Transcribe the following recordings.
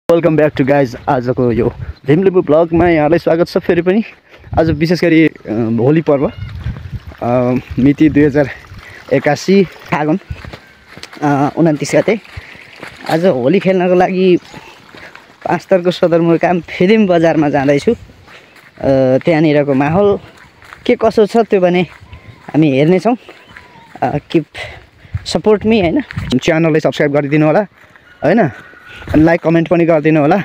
Welcome back to guys. आजको यो भीमलेबु ब्लगमा यहाँलाई स्वागत छ। फेरि पनि आज विशेष गरी होली पर्व मिति 2081 फागुन 29 गते आज होली खेल्नको लागि पाँचथरको सदरमुकाम फिदिम बजारमा जाँदैछु। त्यहाँनिरको माहौल के कसो छ त्यो भने हामी हेर्नेछौँ। किप सपोर्ट मी हैन, च्यानललाई सब्स्क्राइब गरिदिनु होला हैन, अनि लाइक कमेन्ट पनि गरिदिनु होला।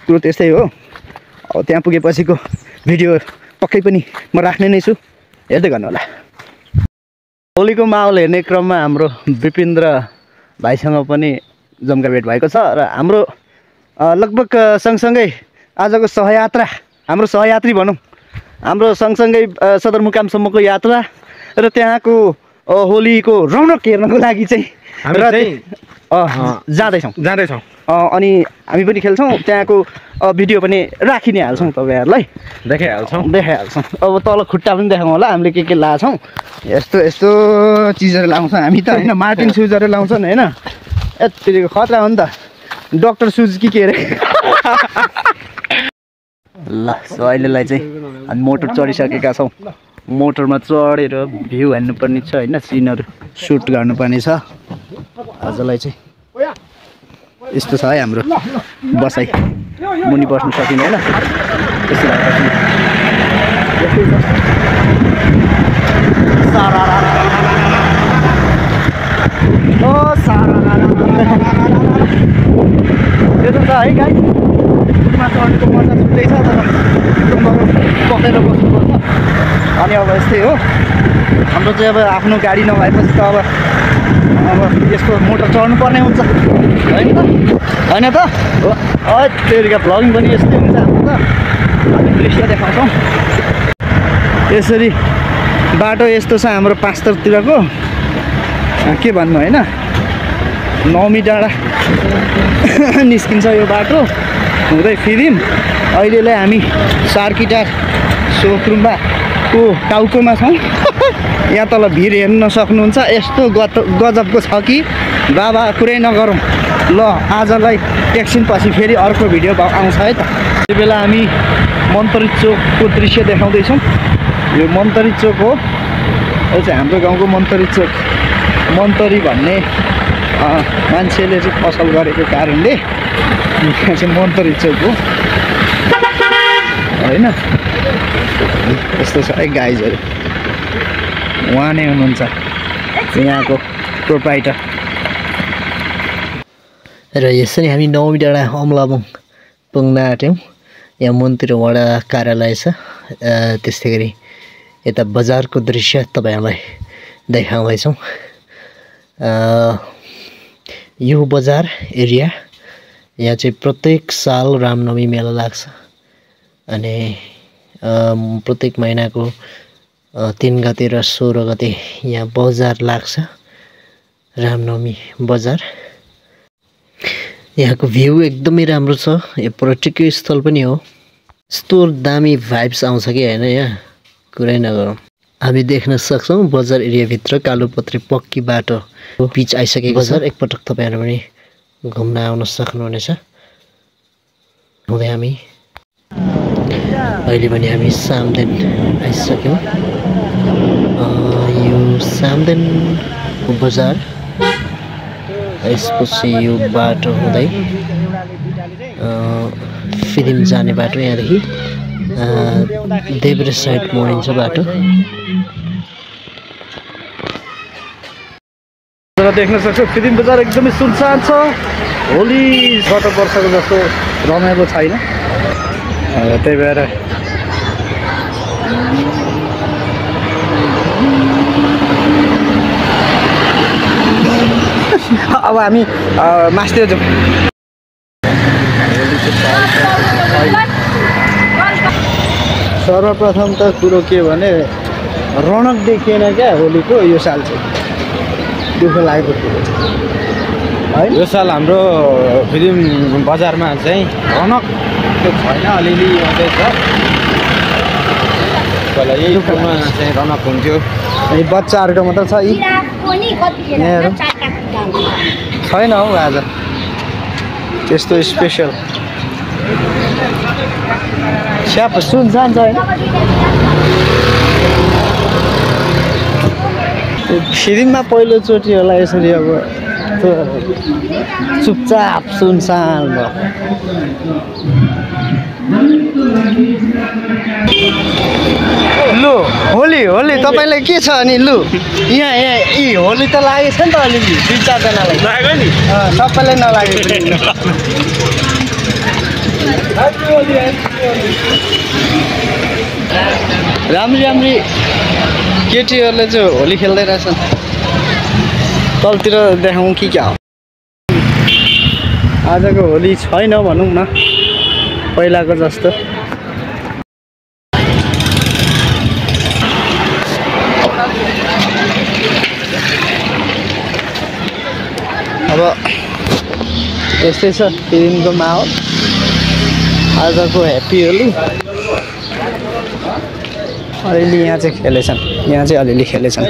कुरो त्यस्तै हो। अब त्यहाँ पुगेपछिको भिडियो पक्कै पनि म राख्ने नै छु, हेर्दै गर्नु होला। होलीको माहौल हेर्ने क्रममा हाम्रो विपिन्द्र भाइसँग पनि जम्का भेट भएको छ र हाम्रो लगभग सँगसँगै आजको सहयात्रा, हाम्रो सहयात्री भनौँ, हाम्रो सँगसँगै सदरमुकामसम्मको यात्रा र त्यहाँको होलीको रौनक हेर्नको लागि चाहिँ जाँदैछौँ। अनि हामी पनि खेल्छौँ। त्यहाँको भिडियो पनि राखि नै हाल्छौँ, तपाईँहरूलाई देखाइहाल्छौँ। अब तल खुट्टा पनि देखाउँ होला हामीले के लाछौँ। यस्तो यस्तो चिजहरू लाउँछौँ हामी त होइन, मार्टिन सुजहरू लाउँछन् होइन। यतिको खतरा हो नि त, डक्टर सुज कि के अरे। ल सो अहिलेलाई चाहिँ हामी मोटर चढिसकेका छौँ। मोटरमा चढेर भ्यू हेर्नुपर्ने छ होइन, सिनहरू सुट गर्नुपर्ने छ। आजलाई चाहिँ यस्तो छ है हाम्रो बसाइ, मुनि बस्नु सकिँदैन यस्तो त्यो छ है गाई। मुनिमा चढ्नुको मजा छुट्टै छ, तर पकेर बस्नुपर्छ। अनि अब यस्तै हो हाम्रो चाहिँ। अब आफ्नो गाडी नभएपछि त अब यसको मोटर चढ्नु पर्ने हुन्छ होइन त हो। त्योरिका भ्लगिङ पनि यस्तै हुन्छ हाम्रो त। हामी दृश्य देखाउँछौँ यसरी। बाटो यस्तो छ हाम्रो पाँचतरतिरको, के भन्नु होइन। 9 डाँडा निस्किन्छ यो बाटो हुँदै फिदिम। अहिलेलाई हामी सार्किटार सोक्रुम्बाको टाउकोमा छौँ। यहाँ तल भिड हेर्न सक्नुहुन्छ। यस्तो गजबको छ कि बाबा कुरै नगरौँ। ल आजलाई एकछिनपछि फेरि अर्को भिडियो आउँछ है त। त्यो बेला हामी मन्तरी चोकको दृश्य देखाउँदैछौँ। यो मन्तरी चोक हो, यो चाहिँ हाम्रो गाउँको मन्तरी चोक। मन्तरी भन्ने मान्छेले चाहिँ पसल गरेको कारणले यहाँ चाहिँ मन्तरी चोक हो होइन। यस्तो छ है गाइजहरू। उहाँ नै हुनुहुन्छ यहाँको प्रोप्राइटर। र यसरी हामी 9 डाँडा अमलाबुङ पुग्न आँट्यौँ। यहाँ मन्त्री वडा कार्यालय छ। त्यस्तै गरी यता बजारको दृश्य तपाईँहरूलाई देखाउँदैछौँ। यो बजार एरिया, यहाँ चाहिँ प्रत्येक साल रामनवमी मेला लाग्छ। अनि प्रत्येक महिनाको 3 गते र 16 गते यहाँ बजार लाग्छ, रामनवमी बजार। यहाँको भ्यू एकदमै राम्रो छ। यो पर्यटकीय स्थल पनि हो। यस्तो दामी भाइब्स आउँछ कि होइन, यहाँ कुरै नगरौँ। हामी देख्न सक्छौँ बजार एरियाभित्र कालोपत्री पक्की बाटो पिच आइसकेको छ। एकपटक तपाईँहरू पनि घुम्न आउन सक्नुहुनेछ। हुँदै हामी अहिले पनि हामी सामदेन आइसक्यौँ। यो सामदेनको बजार, यसपछि यो बाटो हुँदै फिदिम जाने बाटो। यहाँदेखि देब्रे साइड मोडिन्छ बाटो। देख्न सक्छौँ फिदिम बजार एकदमै सुनसान छ। होली गत वर्षको जस्तो रमाइलो छैन, त्यही भएर अब हामी मास्तिर जाउँ। सर्वप्रथम त कुरो के भने रौनक देखिएन क्या होलीको यो साल चाहिँ। दुःख लागेको कुरो है, यो साल हाम्रो फिदिम बजारमा चाहिँ रौनक त्यो छैन, अलिअलि आउँदैछ। पहिला यही ठाउँमा चाहिँ रौनक हुन्थ्यो। यी बच्चाहरूको मात्र छ, यी छैन हौ आज। त्यस्तो स्पेसल स्याप सुनसान छ होइन फिल्ममा पहिलोचोटि होला यसरी अब चुपचाप सुनसान भयो लु होली होली तपाईँलाई के छ अनि लु यहाँ होली त लागेको छ नि त अलिअलि 2-4 जनालाई लाग्यो नि सबैलाई नलाग्यो राम्री राम्री केटीहरूले चाहिँ होली खेल्दै रहेछन् तलतिर देखाउँ कि क्या हो आजको होली छैन भनौँ न पहिलाको जस्तो अब यस्तै छ फिल्मको माहौल आजको ह्याप्पी होली अलिअलि यहाँ चाहिँ खेलेछन् अलिअलि खेलेछन्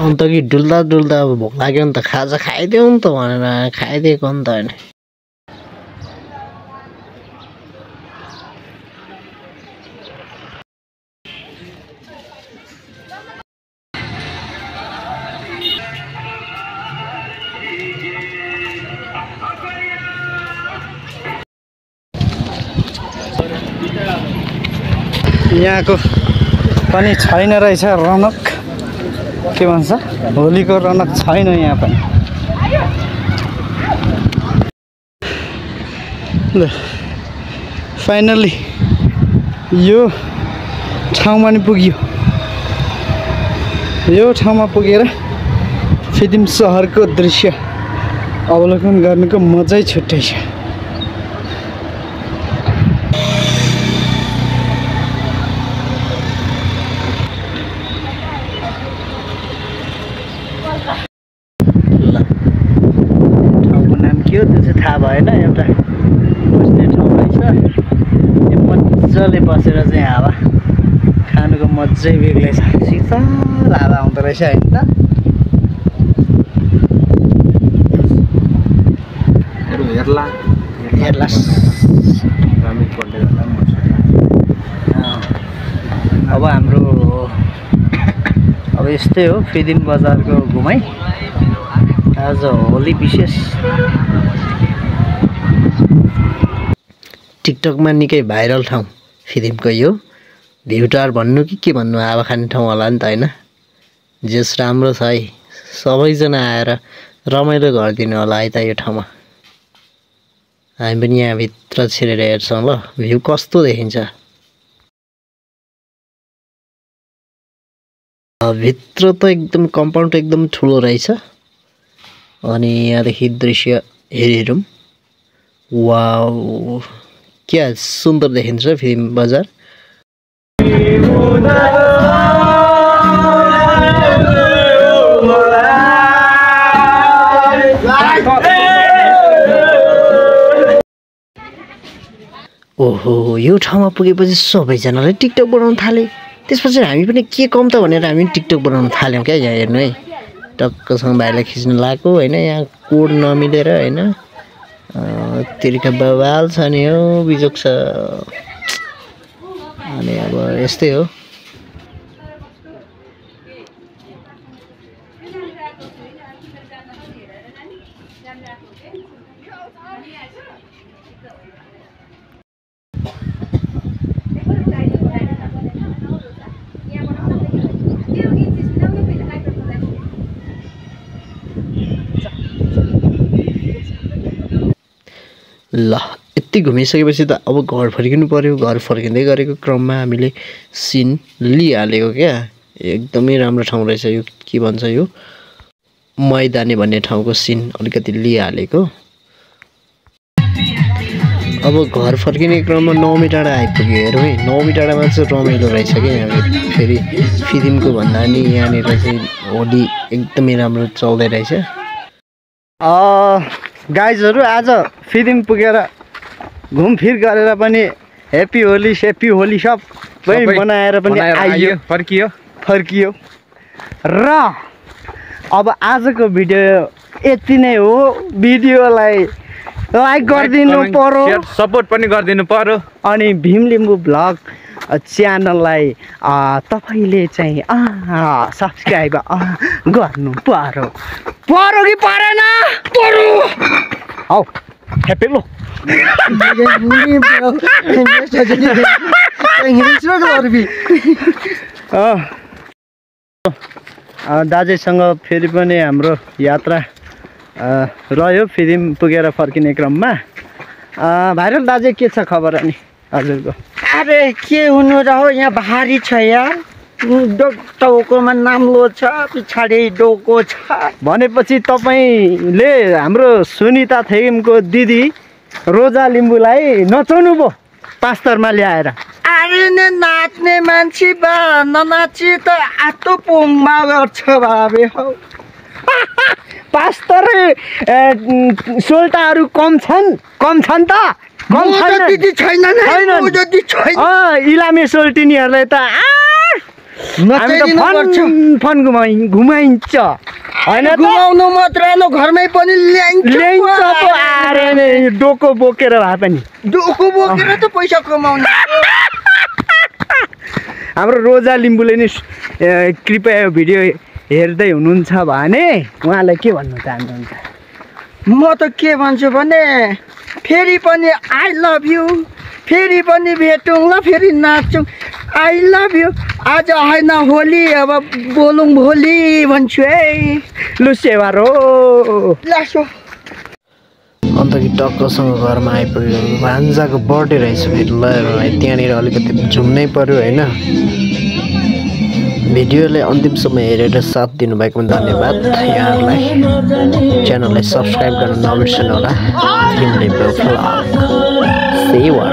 अन्त कि डुल्दा डुल्दा अब भोक लाग्यो नि त खाजा खाइदेऊ नि त भनेर खाइदिएको नि त होइन यहाँको पनि छैन रहेछ रौनक के भन्छ होलीको रौनक छैन यहाँ पनि ल फाइनली यो ठाउँमा नि पुग्यो यो ठाउँमा पुगेर फिल्म सहरको दृश्य अवलोकन गर्नुको मजै छुट्टै छ त्यो चाहिँ थाहा भएन एउटा बस्ने ठाउँ रहेछ यो मजाले बसेर चाहिँ हावा खानुको मजै बेग्लै छ शीतल हावा आउँदो रहेछ होइन त अब हाम्रो अब यस्तै हो फिल्म बजारको घुमाइ आज होली विशेष टिकटकमा निकै भाइरल ठाउँ फिल्मको यो भ्यू टावर भन्नु कि के भन्नु हावा खाने ठाउँ होला नि त होइन जस राम्रो छ है सबैजना आएर रमाइलो गरिदिनु होला है त यो ठाउँमा हामी पनि यहाँभित्र छिरेर हेर्छौँ ल भ्यू कस्तो देखिन्छ भित्र त एकदम कम्पाउन्ड एकदम ठुलो रहेछ अनि यहाँदेखि दृश्य हेरौँ वाउ क्या सुन्दर देखिन्छ फिल्म बजार ओहो यो ठाउँमा पुगेपछि सबैजनाले टिकटक बनाउन थाले त्यसपछि हामी पनि के कम त भनेर हामी टिकटक बनाउन थाल्यौँ क्या यहाँ हेर्नु है टक्कसँग भाइलाई खिच्न लाग्यो होइन यहाँ कोड नमिलेर होइन तिर्का बवाल छ नि हो बिजोक छ अनि अब यस्तै हो ल यति घुमिसकेपछि त अब घर फर्किनु पर्यो घर फर्किँदै गरेको क्रममा हामीले सिन लिइहालेको क्या एकदमै राम्रो ठाउँ रहेछ यो के भन्छ यो मैदाने भन्ने ठाउँको सिन अलिकति लिइहालेको अब घर फर्किने क्रममा 9 मिटाडा आइपुग्यो हेरौँ है 9 मिटाडामा चाहिँ रमाइलो रहेछ क्या यहाँ फेरि फिल्मको भन्दा नि यहाँनिर चाहिँ होली एकदमै राम्रो चल्दै रहेछ गाइजहरू आज फिल्म पुगेर घुमफिर गरेर पनि ह्याप्पी होली सेप्पी होली सबै बनाएर पनि आइयो फर्कियो र अब आजको भिडियो यति नै हो भिडियोलाई लाइक गरिदिनु पर्यो सपोर्ट पनि गरिदिनु पर्यो अनि भीम लिम्बू भ्लग च्यानललाई तपाईँले चाहिँ सब्सक्राइब गर्नु पर्यो कि परेन हौ ह्याप्पी लो दाजुसँग फेरि पनि हाम्रो यात्रा रह्यो फेरि पुगेर फर्किने क्रममा भाइरल दाजु के छ खबर अनि हजुरको अरे के हुनु र हो यहाँ भारी छ यार टाउकोमा नाम्लो छ पछाडि डोको छ भनेपछि तपाईँले हाम्रो सुनिता थेगिमको दिदी रोजा लिम्बूलाई नचाउनु भयो पास्तरमा ल्याएर अरे ने नाच्ने मान्छे बा ननाची त आतो पोङमा गर्छ बाबे हौ पास्तर सोल्टाहरू कम छन् त कम छैन इलामे सोल्टिनीहरूलाई त फन घुमाइन्छ होइन घुमाउनु मात्र घरमै पनि ल्याइन्छ अरे डोको बोकेर भए पनि डोको बोकेर त पैसा कमाउने हाम्रो रोजा लिम्बूले नि कृपया भिडियो हेर्दै हुनुहुन्छ भने उहाँलाई के भन्नु चाहनुहुन्छ म त के भन्छु भने फेरि पनि आई लभ यु फेरि पनि भेटौँ ल फेरि नाचौँ आई लभ यु आज होइन होली अब बोलौँ भोलि भन्छु है लु सेवारो लासो अन्त कि टक्कसँग घरमा आइपुग्यो भान्जाको बर्थडे रहेछ फेरि ल त्यहाँनिर अलिकति झुम्नै पर्यो होइन भिडियोलाई अन्तिमसम्म हेरेर साथ दिनुभएकोमा धन्यवाद यहाँहरूलाई च्यानललाई सब्सक्राइब गर्न नबिर्सनु होला सेवा